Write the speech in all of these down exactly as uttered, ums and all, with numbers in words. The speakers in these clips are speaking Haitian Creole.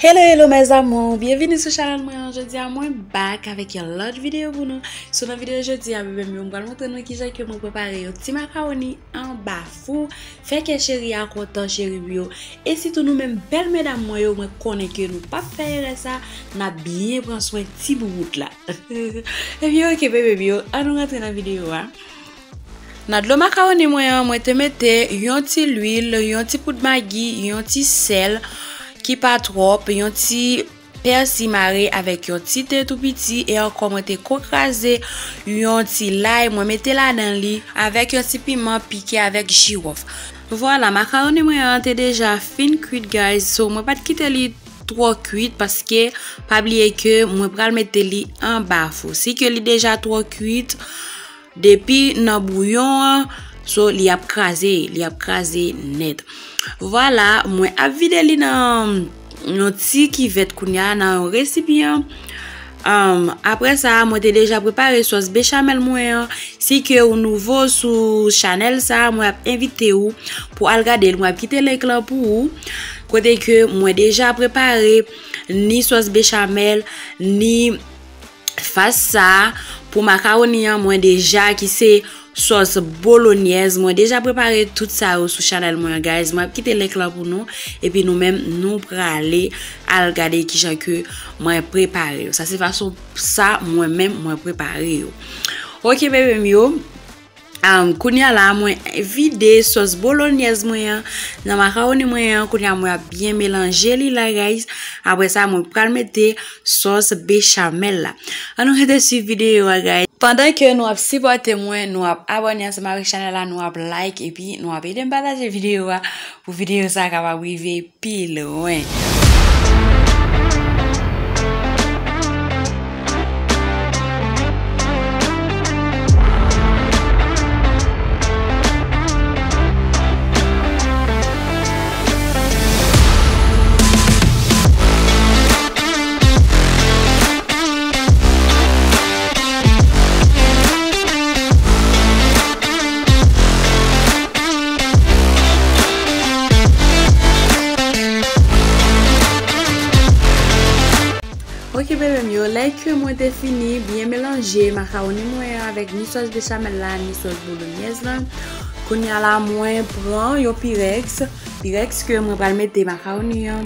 Hello, hello, mes amours! Byenvini sou chanèl mwen an. Jodi a, mwen back avèk yon lòt videyo pou nou. So, nan videyo jodi a, bebe m yo, m pral montre nou kijan ke mwen prepare yon ti makawoni anba fou. Fè kè cheri a kontan, cheri m yo. E sitou nou menm bèl medam mwen yo, mwen konnen ke nou p ap fè erè sa, n ap byen pran swen ti boubout la. Ebyen, oke, bebe m yo, ann nou rantre nan videyo a. Nan dlo makawoni mwen an, mwen te mete yon ti lwil, yon ti poud magi, yon ti sèl ki pa twòp, yon ti pèsi mare avèk yon ti te tou piti, e ankò mwen te ko kraze yon ti lay, mwen mete ladan li avèk yon ti piman pike avèk jiwòf. Vwala, makawoni mwen an te deja fin kwit, guys, so mwen pa t kite li twò kwit paske pa bliye ke mwen pral mete li anba fou. Si ke li deja twò kwit, depi nan bouyon an, so li ap kraze, li ap kraze nèt. Vwala, mwen ap vide li nan yon ti kivèt kounye a, nan yon resipyan. Um, apre sa, mwen te deja prepare sòs bechamèl mwen an. Si ke ou nouvo sou chanèl sa, mwen ap envite ou pou al gade l. Mwen ap kite link lan pou ou. Kote ke mwen deja prepare ni sòs bechamèl, ni fas sa pou makawoni an mwen deja ki se sòs bolonyèz. Mwen deja prepare tout sa yo sou chanèl mwen an, guys. Mwen ap kite link lan pou nou. Epi nou menm, nou prale al gade kijan ke mwen prepare yo. Sa se fason sa mwen menm mwen prepare yo. Oke, bebe m yo. Um, kounye a la, mwen vide sòs bolonyèz mwen an nan makawoni mwen an. Kounye a, mwen ap byen melanje li la, guys. Apre sa, mwen pral mete sòs bechamèl la. Ann nou rete swiv videyo a, guys. Pandan ke nou ap sipòte mwen, nou ap abòne ansanm avèk chanèl la, nou ap like, epi nou ap ede m pataje videyo a pou videyo sa a kapab rive pi lwen. Oke, bebe m yo, lè ke mwen te fini byen melanje makawoni mwen an avèk ni sòs bechamèl la, ni sòs bolonyèz la, kounye a la, mwen pran yon pirèks, pirèks ke mwen pral mete makawoni an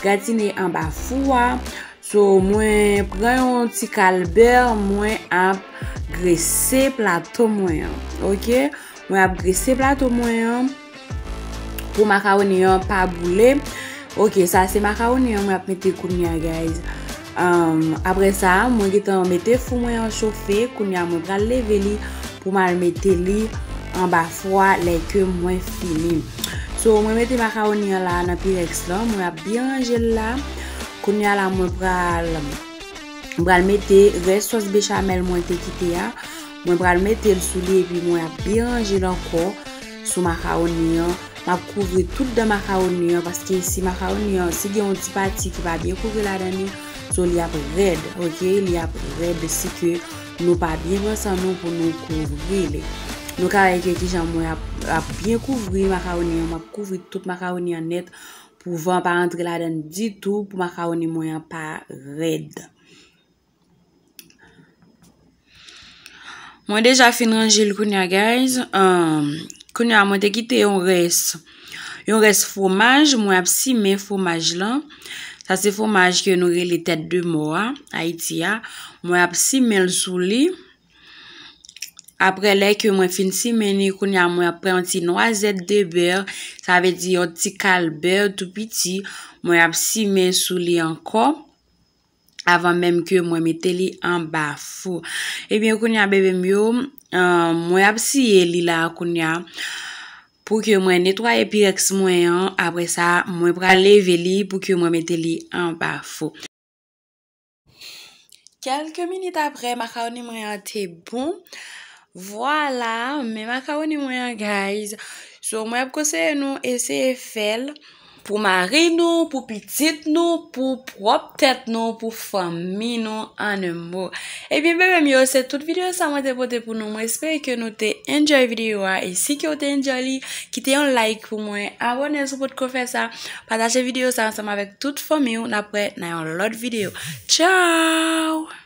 gratine anba fou a. So, mwen pran yon ti kal bè, mwen ap grese plato mwen an. Oke? Mwen ap grese plato mwen an pou makawoni an pa boule. Oke, sa se makawoni an mwen ap mete kounye a, guys. Um, apre sa, mwen gentan mete fou mwen an chofe. Kounye a, mwen pral leve li pou m al mete li anba fou a lè ke mwen fini. So, mwen mete makawoni an la nan pirèks lan. Mwen ap byen ranje l la. Kounye a la, mwen pral, mwen pral mete rès sòs bechamèl mwen te kite a. Mwen pral mete l sou li epi mwen ap byen ranje l ankò sou makawoni an. M ap kouvri tout dan makawoni an paske si makawoni an, si gen yon ti pati ki pa byen kouvri ladan li, so li ap rèd, oke? Li ap rèd si ke nou pa byen pran san nou pou nou kouvri li. Nou ka wè ke kijan mwen ap, ap byen kouvri makawoni an, m ap kouvri tout makawoni an nèt pou van pa rantre ladan ditou, pou makawoni mwen an pa rèd. Mwen deja fin ranje l kounye a, guys. Um, kounye a, mwen te kite yon rès, yon rès fwomaj. Mwen ap simen fwomaj lan. Sa se fwomaj ke nou rele tèt de mò a, Ayiti a. Mwen ap simen l sou li. Apre lè ke mwen fin simen li, kounye a mwen ap pran yon ti nwazèt de bè, sa vle di yon ti kal bè tou piti, mwen ap simen sou li ankò, avan menm ke mwen mete li anba fou. Ebyen, kounye a, bebe m yo, ah, mwen ap siye li la kounye a, pou ke mwen netwaye pirèks mwen an, apre sa, mwen pral leve li pou ke mwen mete li anba fou. Kèlke minit apre, makawoni mwen an te bon. Vwala, men makawoni mwen an, guys. So, mwen ap konseye nou eseye fè l. pou mari nou, pou pitit nou, pou pwòp tèt nou, pou fanmi nou, an en mo. Ebyen, bebe m yo, se tout videyo sa mwen te pote pou nou. Mwen espere ke nou te enjoy videyo a. E si ke w te enjoy li, kite yon like pou mwen. Abòne si w potko fè sa. Pataje videyo sa ansanm avèk tout fanmi w. N ap wè nan yon lòt videyo. Tchao!